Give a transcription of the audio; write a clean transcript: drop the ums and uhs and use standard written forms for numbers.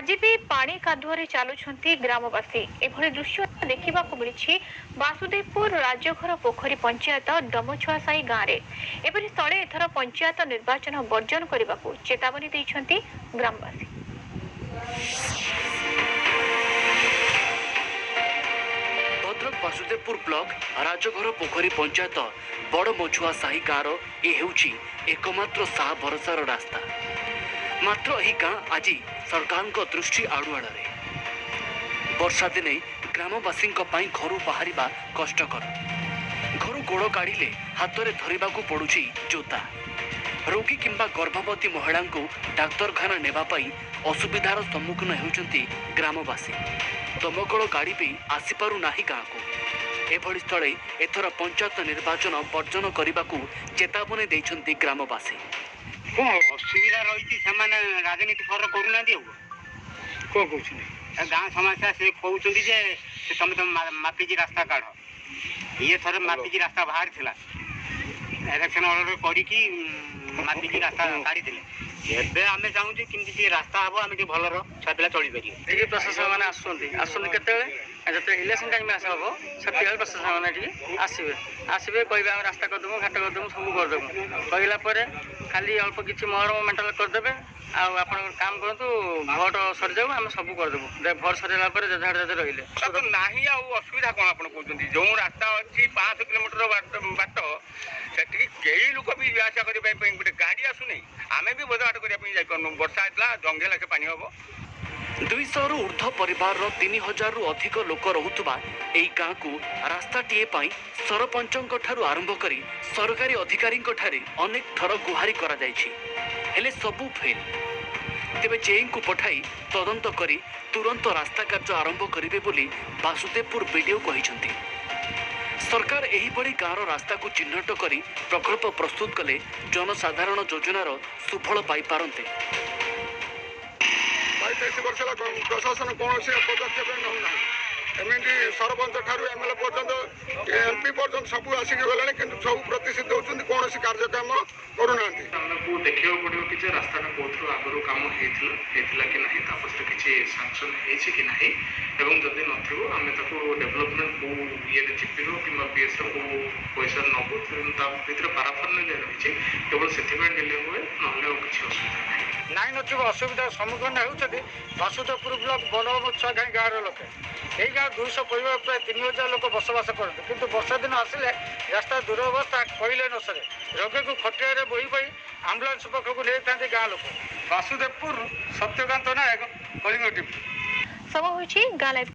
ଆଜି ବି ପାଣି କାଦୁଅରେ ଚାଲୁଛନ୍ତି ଗ୍ରାମବାସୀ। ଏଭଳି ଦୃଶ୍ୟ ଦେଖିବାକୁ ମିଳିଛି ବାସୁଦେବପୁର ରାଜଘର ପୋଖରୀ ପଞ୍ଚାୟତ ଡମଛୁଆସାହି ଗାଁରେ। ଏପରି ସ୍ଥଳେ ଏଥର ପଞ୍ଚାୟତ ନିର୍ବାଚନ ବର୍ଜନ କରିବାକୁ ଚେତାବନୀ ଦେଇଛନ୍ତି ଗ୍ରାମବାସୀ। ଭଦ୍ରକ ବାସୁଦେବପୁର ବ୍ଲକ ରାଜଘର ପୋଖରୀ ପଞ୍ଚାୟତ ବଡ଼ ମଛୁଆ ସାହି ଗାଁର ଏ ହେଉଛି ଏକମାତ୍ର ସାହା ଭରସାର ରାସ୍ତା। ମାତ୍ର ଏହି ଗାଁ ଆଜି ସରକାରଙ୍କ ଦୃଷ୍ଟି ଆଢୁଆଳରେ। ବର୍ଷା ଦିନେ ଗ୍ରାମବାସୀଙ୍କ ପାଇଁ ଘରୁ ବାହାରିବା କଷ୍ଟକର। ଘରୁ ଗୋଡ଼ କାଢ଼ିଲେ ହାତରେ ଧରିବାକୁ ପଡୁଛି ଜୋତା। ରୋଗୀ କିମ୍ବା ଗର୍ଭବତୀ ମହିଳାଙ୍କୁ ଡାକ୍ତରଖାନା ନେବା ପାଇଁ ଅସୁବିଧାର ସମ୍ମୁଖୀନ ହେଉଛନ୍ତି ଗ୍ରାମବାସୀ। ଦମକଳ ଗାଡ଼ି ବି ଆସିପାରୁନାହିଁ ଗାଁକୁ। ଏଭଳି ସ୍ଥଳେ ଏଥର ପଞ୍ଚାୟତ ନିର୍ବାଚନ ବର୍ଜନ କରିବାକୁ ଚେତାବନୀ ଦେଇଛନ୍ତି ଗ୍ରାମବାସୀ। କଣ ଅସୁବିଧା ରହିଛି? ସେମାନେ ରାଜନୀତି ଫର କରୁନାହାନ୍ତି ଆଉ କଣ କହୁଛନ୍ତି? ଏ ଗାଁ ସମସ୍ୟା। ସେ କହୁଛନ୍ତି ଯେ ସେ ତମେ ତମ ମାପିକି ରାସ୍ତା କାଢ। ଇଏ ଥରେ ମାପିକି ରାସ୍ତା ବାହାରିଥିଲା, ଇଲେକ୍ସନ ଅର୍ଡର କରିକି ମାପିକି ରାସ୍ତା କାଢିଥିଲେ। ଏବେ ଆମେ ଚାହୁଁଛୁ କେମିତି ଟିକେ ରାସ୍ତା ହବ, ଆମେ ଟିକେ ଭଲର ଛୁଆ ପିଲା ଚଳିପାରିବେ। ଏଠିକି ପ୍ରଶାସନ ମାନେ ଆସୁଛନ୍ତି। ଆସୁଛନ୍ତି କେତେବେଳେ? ନା ଯେତେବେଳେ ଇଲେକ୍ସନ ଟାଇମ୍ ଆସ ହବ, ସେତିକିବେଳେ ପ୍ରଶାସନ ମାନେ ଏଠିକି ଆସିବେ। ଆସିବେ, କହିବେ ଆମେ ରାସ୍ତା କରିଦେବୁ, ଘାଟ କରିଦେବୁ, ସବୁ କରିଦେବୁ। କହିଲା ପରେ ଖାଲି ଅଳ୍ପ କିଛି ମହରମ ମେଣ୍ଟାଲ କରିଦେବେ, ଆଉ ଆପଣ କାମ କରନ୍ତୁ, ଭୋଟ ସରିଯାଉ, ଆମେ ସବୁ କରିଦେବୁ। ଭୋଟ ସରିଲା ପରେ ଯେଝା ଯେଝା ରହିଲେ। ତ ନାହିଁ ଆଉ ଅସୁବିଧା କ'ଣ ଆପଣ କହୁଛନ୍ତି? ଯେଉଁ ରାସ୍ତା ଅଛି 500 କିଲୋମିଟର ବାଟ, ସେଠିକି କେହି ଲୋକ ବି ଯିବା ଆସିବା କରିବା ପାଇଁ ଗୋଟେ ଗାଡ଼ି ଆସୁନି। ଆମେ ବି ବଜାର ହାଟ କରିବା ପାଇଁ ଯାଇପାରୁନୁ। ବର୍ଷା ହେଇଥିଲା, ଜଙ୍ଘେ ଲେଖେ ପାଣି ହବ। 200ରୁ ଉର୍ଦ୍ଧ୍ୱ ପରିବାରର 3000ରୁ ଅଧିକ ଲୋକ ରହୁଥିବା ଏହି ଗାଁକୁ ରାସ୍ତାଟିଏ ପାଇଁ ସରପଞ୍ଚଙ୍କ ଠାରୁ ଆରମ୍ଭ କରି ସରକାରୀ ଅଧିକାରୀଙ୍କ ଠାରେ ଅନେକ ଥର ଗୁହାରି କରାଯାଇଛି, ହେଲେ ସବୁ ଫେଲ୍। ତେବେ ଜେଇଙ୍କୁ ପଠାଇ ତଦନ୍ତ କରି ତୁରନ୍ତ ରାସ୍ତା କାର୍ଯ୍ୟ ଆରମ୍ଭ କରିବେ ବୋଲି ବାସୁଦେବପୁର ବିଡିଓ କହିଛନ୍ତି। ସରକାର ଏହିଭଳି ଗାଁର ରାସ୍ତାକୁ ଚିହ୍ନଟ କରି ପ୍ରକଳ୍ପ ପ୍ରସ୍ତୁତ କଲେ ଜନସାଧାରଣ ଯୋଜନାର ସୁଫଳ ପାଇପାରନ୍ତେ। 22-23 ବର୍ଷ ହେଲା ପ୍ରଶାସନ କୌଣସି ପଦକ୍ଷେପ ନେଉନାହିଁ। ଏମିତି ସରପଞ୍ଚ ଠାରୁ ଏମଏଲଏ ପର୍ଯ୍ୟନ୍ତ, ଏମପି ପର୍ଯ୍ୟନ୍ତ ସବୁ ଆସିକି ଗଲେଣି, କିନ୍ତୁ ସବୁ ପ୍ରତିଶ୍ରୁତି ଦେଉଛନ୍ତି, କୌଣସି କାର୍ଯ୍ୟକ୍ରମ କରୁନାହାନ୍ତି। ଆମକୁ ଦେଖିବାକୁ ପଡ଼ିବ କି ଯେ ରାସ୍ତାଟା କୋଉଥିରୁ ଆଗରୁ କାମ ହେଇଥିଲା କି ନାହିଁ, ତା ପଛରେ କିଛି ସାଙ୍କସନ୍ ହେଇଛି କି ନାହିଁ, ଏବଂ ଯଦି ନଥିବ ଆମେ ତାକୁ ଡେଭଲପମେଣ୍ଟ କୋଉ ଇଏରେ ଜିପିର କିମ୍ବା ପିଏସ୍ର କୋଉ ପଇସା ନେବୁ। ତେଣୁ ତା ଭିତରେ ପାରାଫର୍ନେଲିଆ ରହିଛି, କେବଳ ସେଥିପାଇଁ ଡିଲେ ହୁଏ, ନହେଲେ ଆଉ କିଛି ଅସୁବିଧା ନାହିଁ। ନାଇଁ ନଥିବ ଅସୁବିଧାର ସମ୍ମୁଖୀନ ହେଉଛନ୍ତି ବାସୁଦେବପୁର ବ୍ଲକ ବଡ଼ମଛୁଆଘାଇ ଗାଁର ଲୋକେ। ଏହି ଗାଁ 200 ପରିବାର ପ୍ରାୟ 3000 ଲୋକ ବସବାସ କରନ୍ତି। କିନ୍ତୁ ବର୍ଷା ଦିନ ଆସିଲେ ରାସ୍ତା ଦୁରବସ୍ଥା କହିଲେ ନ ସରେ। ରୋଗୀକୁ ଖଟିଆରେ ବୋହି ବୋହି ଆମ୍ବୁଲାନ୍ସ ପାଖକୁ ନେଇଥାନ୍ତି ଗାଁ ଲୋକ। ବାସୁଦେବପୁର, ସତ୍ୟକାନ୍ତ ନାୟକ, କଳିଙ୍ଗ ଟିଭି। ସମୟ ହୋଇଛି ଗାଁ ଲାଇଭ୍।